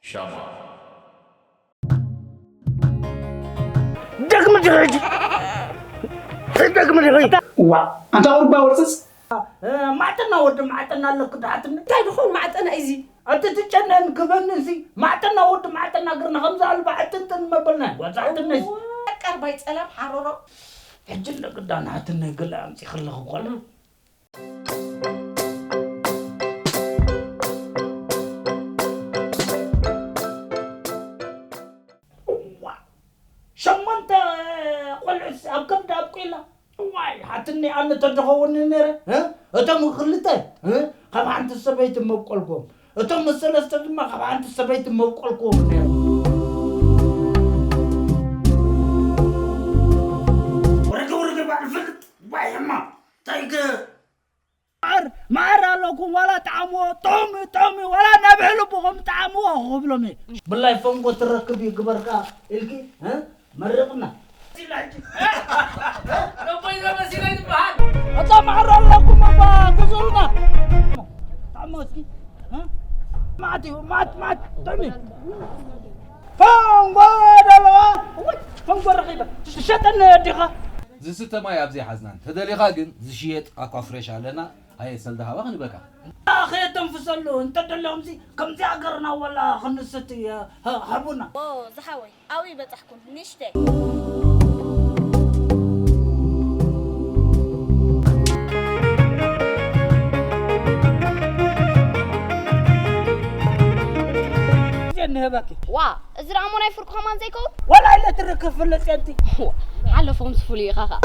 ሻማ። ደግሚ ድረጅ። ደግሚ ድረጅ። ዋ፣ ኣንታ ቁርባ ወርጽጽ። ማዕጠና ወዲ ማዕጠና ኣለኩ ዳዕትኒ። እንታይ ድኾን ማዕጠና እዚ? ኣቲ ትጨነን ክበኒ እዚ ማዕጠና ወዲ ማዕጠና ግርና ከምዛ ኣልባ ዕጥንጥን መበልና ወዛዕትኒ እዚ። ቀርባይ ጸላም ሓሮሮ። ሕጂ እንደግዳ ናትኒ ግለ ኣምጺ ክልኽ ኮለ። እዋ፣ ሸሞንተ ቆልዑስ ኣብ ከብዳ ኣብቂላ። እዋይ፣ ሓትኒ ኣነ ተድኸውኒ ነይረ፣ እ? እቶም ክልተ፣ እ? ካብ ሓንቲ ሰበይቲ መብቆልኩም። እቶም ሰለስተ ድማ ካብ ሓንቲ ሰበይቲ መብቆልኩም ነይረ። ውርግ ውርግ ባል ፍልጥ፣ ዋይ፣ እማ፣ እንታይ ገ- መዓር፣ መዓር ኣለኩም፣ ዋላ ጣዕምዎ፣ ጦሚ፣ ጦሚ፣ ዋላ ነብሒ ልብኹም ጣዕምዎ ክብሎም እየ። ብላይ ፈንጎ ትረክብ እዩ ግበርካ ኢልኪ፣ እ? መርቕና። ነቦይ ዘመሲለይ ዝበሃል። እታ መዓር ኣለኩም እባ ግዙልና። ጣዕሞ እስኪ፣ እ? ማዕት እዩ፣ ማዕት፣ ማዕት፣ ጦሚ። ፈንጎ ደለዋ፣ ወይ፣ ፈንጎ ረኺበ። ትሸጠኒ ዲኻ? ዝስተ ማይ ኣብ ዘይሓዝናን። ተደሊኻ ግን ዝሽየጥ ኣኳ ፍሬሽ ኣለና። ኣየ ሰልዲ ሃባ ክንበካ። ከየተንፍሰሉ እንተደለኹምሲ ከምዚ ሃገርና ወላ ክንስቲ ሃቡና። ኦ ዝሓወይ ኣበይ በጻሕኩም ንሽተይ። ግዜ እንህበኪ። ዋ እዚ ደኣ እሞ ናይ ፍርቂ ከማን ዘይከውን? ወላ ኢለ ትርክብ ፍልጥ የንቲ። ሓለፎም ዝፍሉ ኢኻ ኸኣ።